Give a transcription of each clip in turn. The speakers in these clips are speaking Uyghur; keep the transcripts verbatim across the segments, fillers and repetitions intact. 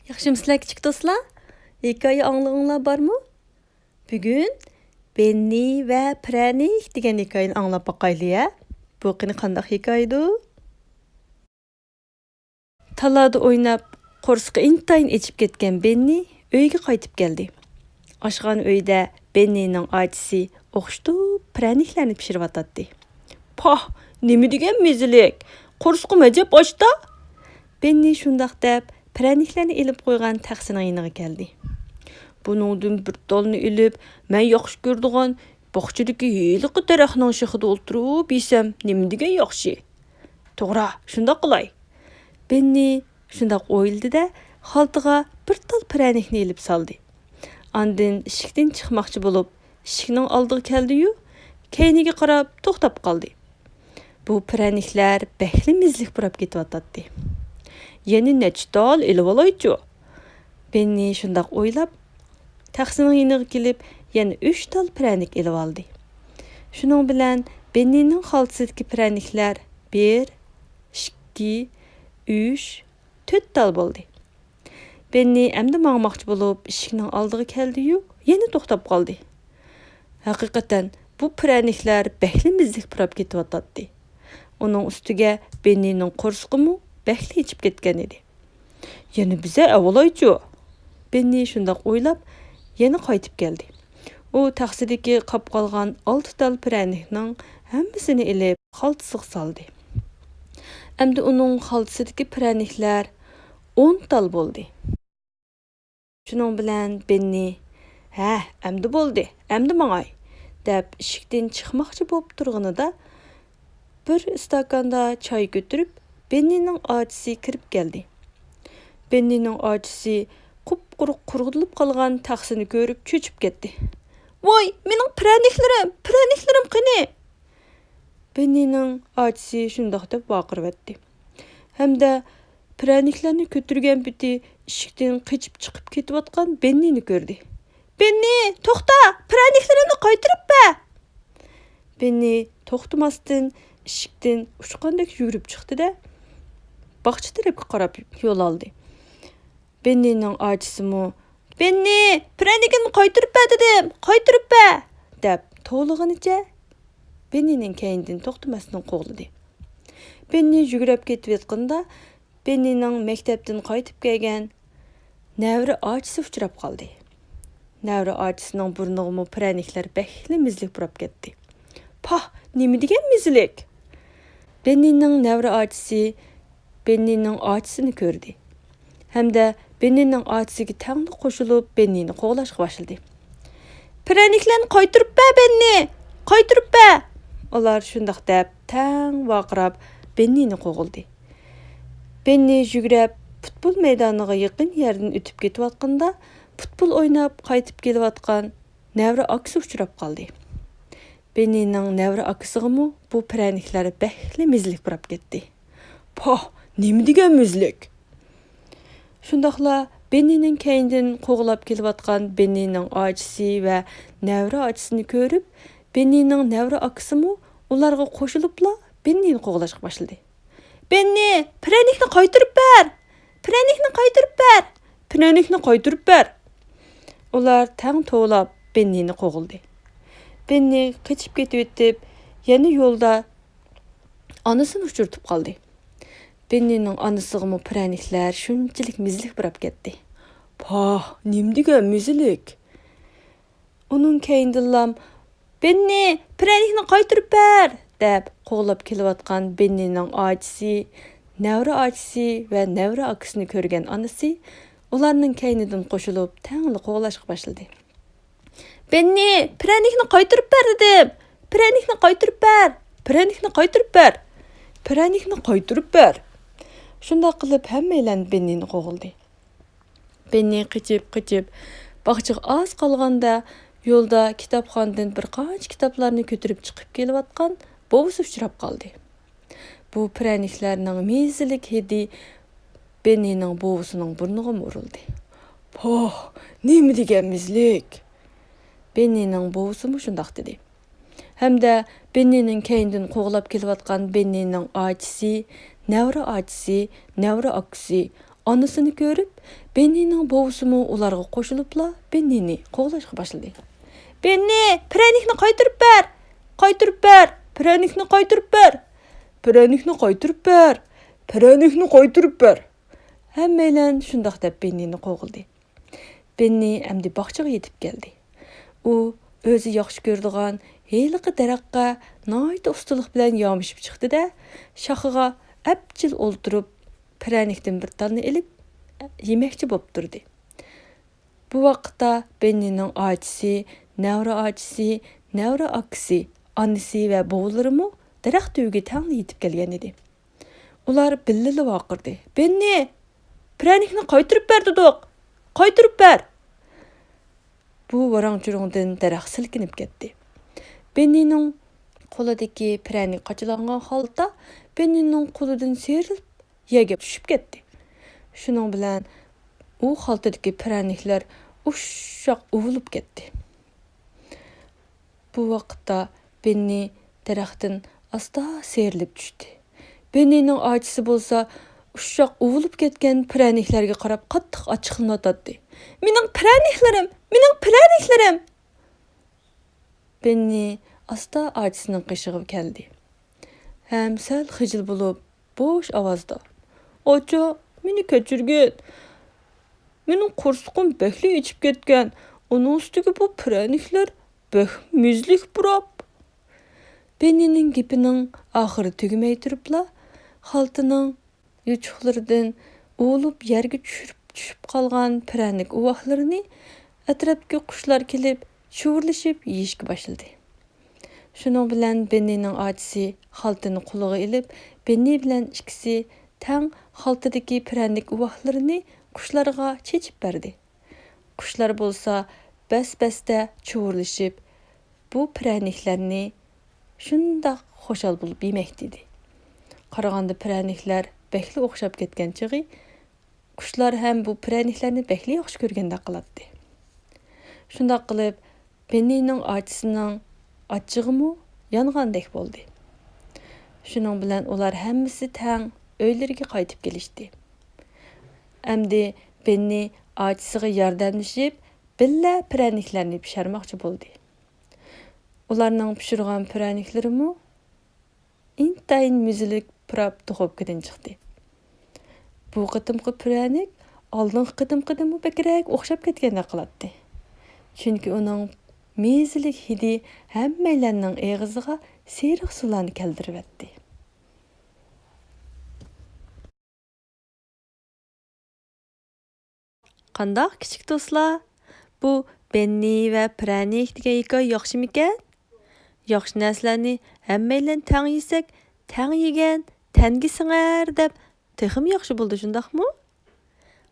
ياخشىمۇسىلەر كىچىك دوستلار؟ ھېكايە ئاڭلىغۇڭلار بارمۇ؟ بۈگۈن بېننى ۋە پىرەنىك دېگەن ھېكايىنى ئاڭلاپ باقايلى ھە؟ بۇ قېنى قانداق ھېكايىدۇ؟ تالادا ئويناپ، قورسىقى ئىنتايىن ئېچىپ كەتكەن بېننى ئۆيىگە قايتىپ كەلدى. ئاشخانا ئۆيدە بېننىنىڭ ئاچىسى ئوخشىتىپ پىرەنىكلەرنى پىشۇرۇۋاتاتتى. پاھ، نېمە دېگەن مېزىلىك! قورسىقىم ئەجەب ئاچتا! بېننى شۇنداق دەپ، پىرەنىكلەرنى ئېلىپ قويغان تەخسىنىڭ يېنىغا كەلدى. بۇنىڭدىن بىر تالنى ئېلىپ، مەن ياخشى كۆرىدىغان باغچىدىكى ھېلىقى دەرەخنىڭ شېخىدا ئولتۇرۇپ يېسەم، نېمە دېگەن ياخشى! توغرا، شۇنداق قىلاي. بېننى شۇنداق ئويلىدى-دە، خالتىغا بىر تال پىرەنىكنى ئېلىپ سالدى. ئاندىن ئىشىكتىن چىقماقچى بولۇپ، ئىشىكنىڭ ئالدىغا كەلدى-يۇ، كەينىگە قاراپ توختاپ قالدى. بۇ پىرەنىكلەر بەكلا مېزىلىك پۇراپ كېتىۋاتاتتى. يەنە نەچچە تال ئېلىۋالايچۇ؟ بېننى شۇنداق ئويلاپ، تەخسىنىڭ يېنىغا كېلىپ، يەنە ئۈچ تال پىرەنىك ئېلىۋالدى. شۇنىڭ بىلەن بېننىنىڭ خالتىسىدىكى پىرەنىكلەر بىر، ئىككى، ئۈچ، تۆت تال بولدى. بېننى ئەمدى ماڭماقچى بولۇپ، ئىشىكنىڭ ئالدىغا كەلدى-يۇ، يەنە توختاپ قالدى. ھەقىقەتەن، بۇ پىرەنىكلەر بەكلا مېزىلىك پۇراپ كېتىۋاتاتتى. ئۇنىڭ ئۈستىگە بېننىنىڭ قورسىقىمۇ بەكلا ئېچىپ كەتكەن ئىدى. يەنە بىزە ئەۋالايچۇ؟ بېننى شۇنداق ئويلاپ، يەنە قايتىپ كەلدى. ئۇ تەخسىدىكى قاپ قالغان ئالتە تال پىرەنىكنىڭ ھەممىسىنى ئېلىپ، خالتىسىغا سالدى. ئەمدى ئۇنىڭ خالتىسىدىكى پىرەنىكلەر ئون تال بولدى. شۇنىڭ بىلەن بېننى، ھە، ئەمدى بولدى، ئەمدى ماڭاي، دەپ ئىشىكتىن چىقماقچى بولۇپ تۇرغىنىدا، بىر ئىستاكاندا چاي كۆتۈرۈپ، بېننىنىڭ ئاچىسى كىرىپ كەلدى. بېننىنىڭ ئاچىسى قۇپقۇرۇق قۇرغىلىپ قالغان تەخسىنى كۆرۈپ چۆچۈپ كەتتى. ۋاي، مېنىڭ پىرەنىكلىرىم، پىرەنىكلىرىم قېنى؟ بېننىنىڭ ئاچىسى شۇنداق دەپ ۋارقىرىۋەتتى. ھەمدە پىرەنىكلەرنى كۆتۈرگەن پېتى ئىشىكتىن قېچىپ چىقىپ كېتىۋاتقان بېننىنى كۆردى. بېننى، توختا! پىرەنىكلىرىمنى قايتۇرۇپ بەر! بېننى توختىماستىن ئىشىكتىن ئۇچقاندەك يۈگۈرۈپ چىقتى-دە، باغچە تەرەپكە قاراپ يول ئالدى. بېننىنىڭ ئاچىسىمۇ، بېننى، پىرەنىكىمنى قايتۇرۇپ بەر دېدىم، قايتۇرۇپ بەر! دەپ توۋلىغىنىچە بېننىنىڭ كەينىدىن توختىماستىن قوغلىدى. بېننى يۈگۈرۈپ كېتىۋاتقىنىدا، بېننىنىڭ مەكتەپتىن قايتىپ كەلگەن نەۋرە ئاچىسى ئۇچراپ قالدى. نەۋرە ئاچىسىنىڭ بۇرنىغىمۇ پىرەنىكلەر بەكلا مېزىلىك پۇراپ كەتتى. پاھ، نېمە دېگەن مېزىلىك! بېننىنىڭ نەۋرە ئاچىسى بېننىنىڭ ئاچىسىنى كۆردى. ھەمدە بېننىنىڭ ئاچىسىگە تەڭلا قوشۇلۇپ، بېننىنى قوغلاشقا باشلىدى. پىرەنىكلەرنى قايتۇرۇپ بەر، بېننى! قايتۇرۇپ بەر! ئۇلار شۇنداق دەپ، تەڭ ۋارقىراپ، بېننىنى قوغلىدى. بېننى يۈگۈرۈپ پۇتبول مەيدانىغا يېقىن يەردىن ئۆتۈپ كېتىۋاتقىنىدا، پۇتبول ئويناپ قايتىپ كېلىۋاتقان نەۋرە ئاكىسى ئۇچراپ قالدى. بېننىنىڭ نەۋرە ئاكىسىغىمۇ بۇ پىرەنىكلەر بەكلا مېزىلىك پۇراپ كەتتى. پاھ، نېمە دېگەن مېزىلىك! شۇنداقلا بېننىنىڭ كەينىدىن قوغلاپ كېلىۋاتقان بېننىنىڭ ئاچىسى ۋە نەۋرە ئاچىسىنى كۆرۈپ، بېننىنىڭ نەۋرە ئاكىسىمۇ ئۇلارغا قوشۇلۇپلا بېننىنى قوغلاشقا باشلىدى. بېننى، پىرەنىكنى قايتۇرۇپ بەر! پىرەنىكنى قايتۇرۇپ بەر! پىرەنىكنى قايتۇرۇپ بەر! ئۇلار تەڭ توۋلاپ بېننىنى قوغلىدى. بېننى قېچىپ كېتىۋېتىپ، يەنە يولدا ئانىسىنى ئۇچرىتىپ قالدى. بېننىنىڭ ئانىسىغىمۇ پىرەنىكلەر شۇنچىلىك مېزىلىك پۇراپ كەتتى. پاھ، نېمە دېگەن مېزىلىك! ئۇنىڭ كەينىدىنلام، بېننى، پىرەنىكنى قايتۇرۇپ بەر! دەپ قوغلاپ كېلىۋاتقان بېننىنىڭ ئاچىسى، نەۋرە ئاچىسى ۋە نەۋرە ئاكىسىنى كۆرگەن ئانىسى ئۇلارنىڭ كەينىدىن قوشۇلۇپ تەڭلا قوغلاشقا باشلىدى. بېننى، پىرەنىكنى قايتۇرۇپ بەر دېدىم! پىرەنىكنى قايتۇرۇپ بەر! پىرەنىكنى قايتۇرۇپ بەر! پىرەنىكنى قايتۇرۇپ بەر! شۇنداق قىلىپ ھەممەيلەن بېننىنى قوغلىدى. بېننى قېچىپ-قېچىپ باغچىغا ئاز قالغاندا، يولدا كىتابخانىدىن بىر قانچە كىتابلارنى كۆتۈرۈپ چىقىپ كېلىۋاتقان بوۋىسى ئۇچراپ قالدى. بۇ پىرەنىكلەرنىڭ مېزىلىك ھىدى بېننىنىڭ بوۋىسىنىڭ بۇرنىغىمۇ ئۇرۇلدى. پوھ، نېمە دېگەن مېزىلىك! بېننىنىڭ بوۋىسىمۇ شۇنداق دېدى. ھەمدە بېننىنىڭ كەينىدىن قوغلاپ كېلىۋاتقان بېننىنىڭ ئاچىسى، نەۋرە ئاچىسى، نەۋرە ئاكىسى، ئانىسىنى كۆرۈپ، بېننىنىڭ بوۋىسىمۇ ئۇلارغا قوشۇلۇپلا بېننىنى قوغلاشقا باشلىدى. بېننى، پىرەنىكنى قايتۇرۇپ بەر! قايتۇرۇپ بەر! پىرەنىكنى قايتۇرۇپ بەر! پىرەنىكنى قايتۇرۇپ بەر! پىرەنىكنى قايتۇرۇپ بەر! ھەممەيلەن شۇنداق دەپ بېننىنى قوغلىدى. بېننى ئەمدى باغچىغا يېتىپ كەلدى. ئۇ ئۆزى ياخشى كۆرىدىغان ھېلىقى دەرەخكە ناھايىتى ئۇستىلىق بىلەن يامىشىپ چىقتى-دە، شاخىغا ئەپچىل ئولتۇرۇپ، پىرەنىكتىن بىر تالنى ئېلىپ، يېمەكچى بولۇپ تۇردى. بۇ ۋاقىتتا بېننىنىڭ ئاچىسى، نەۋرە ئاچىسى، نەۋرە ئاكىسى، ئانىسى ۋە بوۋىلىرىمۇ دەرەخ تۈۋىگە تەڭلا يېتىپ كەلگەن ئىدى. ئۇلار بىللىلا ۋارقىرىدى، بېننى، پىرەنىكنى قايتۇرۇپ بەر دېدۇق! قايتۇرۇپ بەر! بۇ ۋاراڭ-چۇرۇڭدىن دەرەخ سىلكىنىپ كەتتى. بېننىنىڭ قولىدىكى پىرەنىك قاچىلانغان خالتا بېننىنىڭ قولىدىن سىيرىلىپ يەرگە چۈشۈپ كەتتى. شۇنىڭ بىلەن ئۇ خالتىدىكى پىرەنىكلەر ئۇششاق ئۇۋۇلۇپ كەتتى. بۇ ۋاقىتتا بېننى دەرەختىن ئاستا سىيرىلىپ چۈشتى. بېننىنىڭ ئاچىسى بولسا ئۇششاق ئۇۋۇلۇپ كەتكەن پىرەنىكلەرگە قاراپ قاتتىق ئاچچىقلىنىۋاتاتتى. مېنىڭ پىرەنىكلىرىم! مېنىڭ پىرەنىكلىرىم! بېننى ئاستا ئاچىسىنىڭ قېشىغا كەلدى ھەم سەل خىجىل بولۇپ، بوش ئاۋازدا، ئاچا، مېنى كەچۈرگىن. مېنىڭ قورسىقىم بەكلا ئېچىپ كەتكەن، ئۇنىڭ ئۈستىگە بۇ پىرەنىكلەر بەك مۈزلۈك پۇراپ. بېننىنىڭ گېپىنىڭ ئاخىرى تۈگىمەي تۇرۇپلا، خالتىنىڭ يوچۇقلىرىدىن ئۇۋۇلۇپ يەرگە چۈشۈرۈپ، چۈشۈپ قالغان پىرەنىك ئۇۋاقلىرىنى ئەتراپتىكى قۇشلار كېلىپ، چۇۋۇرلىشىپ يېيىشكە باشلىدى. شۇنىڭ بىلەن بېننىنىڭ ئاچىسى خالتىنى قولىغا ئېلىپ، بېننى بىلەن ئىككىسى تەڭ خالتىدىكى پىرەنىك ئۇۋاقلىرىنى قۇشلارغا چېچىپ بەردى. قۇشلار بولسا بەس-بەستە چۇۋۇرلىشىپ، بۇ پىرەنىكلەرنى شۇنداق خۇشال بولۇپ يېمەكتە ئىدى. قارىغاندا پىرەنىكلەر بەكلا ئوخشاپ كەتكەن چېغى، قۇشلار ھەم بۇ پىرەنىكلەرنى بەكلا ياخشى كۆرگەندەك قىلاتتى. شۇنداق قىلىپ، بېننىنىڭ ئاچىسىنىڭ ئاچچىقىمۇ يانغاندەك بولدى. شۇنىڭ بىلەن ئۇلار ھەممىسى تەڭ ئۆيلىرىگە قايتىپ كېلىشتى. ئەمدى بېننى ئاچىسىغا ياردەملىشىپ، بىللە پىرەنىكلەرنى پىشۇرماقچى بولدى. ئۇلارنىڭ پىشۇرغان پىرەنىكلىرىمۇ ئىنتايىن مۈزلۈك پۇراپ دۇخوپكىدىن چىقتى. بۇ قېتىمقى پىرەنىك ئالدىنقى قېتىمقىدىنمۇ بەكرەك ئوخشاپ كەتكەندەك قىلاتتى. چۈنكى ئۇنىڭ مېزىلىك ھىدى ھەممەيلەننىڭ ئېغىزىغا سېرىق سۇلارنى كەلتۈرۈۋەتتى. قانداق كىچىك دوستلار؟ بۇ بەننى ۋە پىرەنىك دېگەن ھېكايە ياخشىمىكەن؟ ياخشى نەرسىلەرنى ھەممەيلەن تەڭ يېسەك، تەڭ يېگەن تەنگە سىڭەر دەپ تېخىمۇ ياخشى بولىدۇ، شۇنداقمۇ؟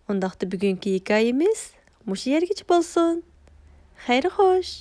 ئۇنداقتا بۈگۈنكى ھېكايىمىز مۇشۇ يەرگىچە بولسۇن. خەير خوش!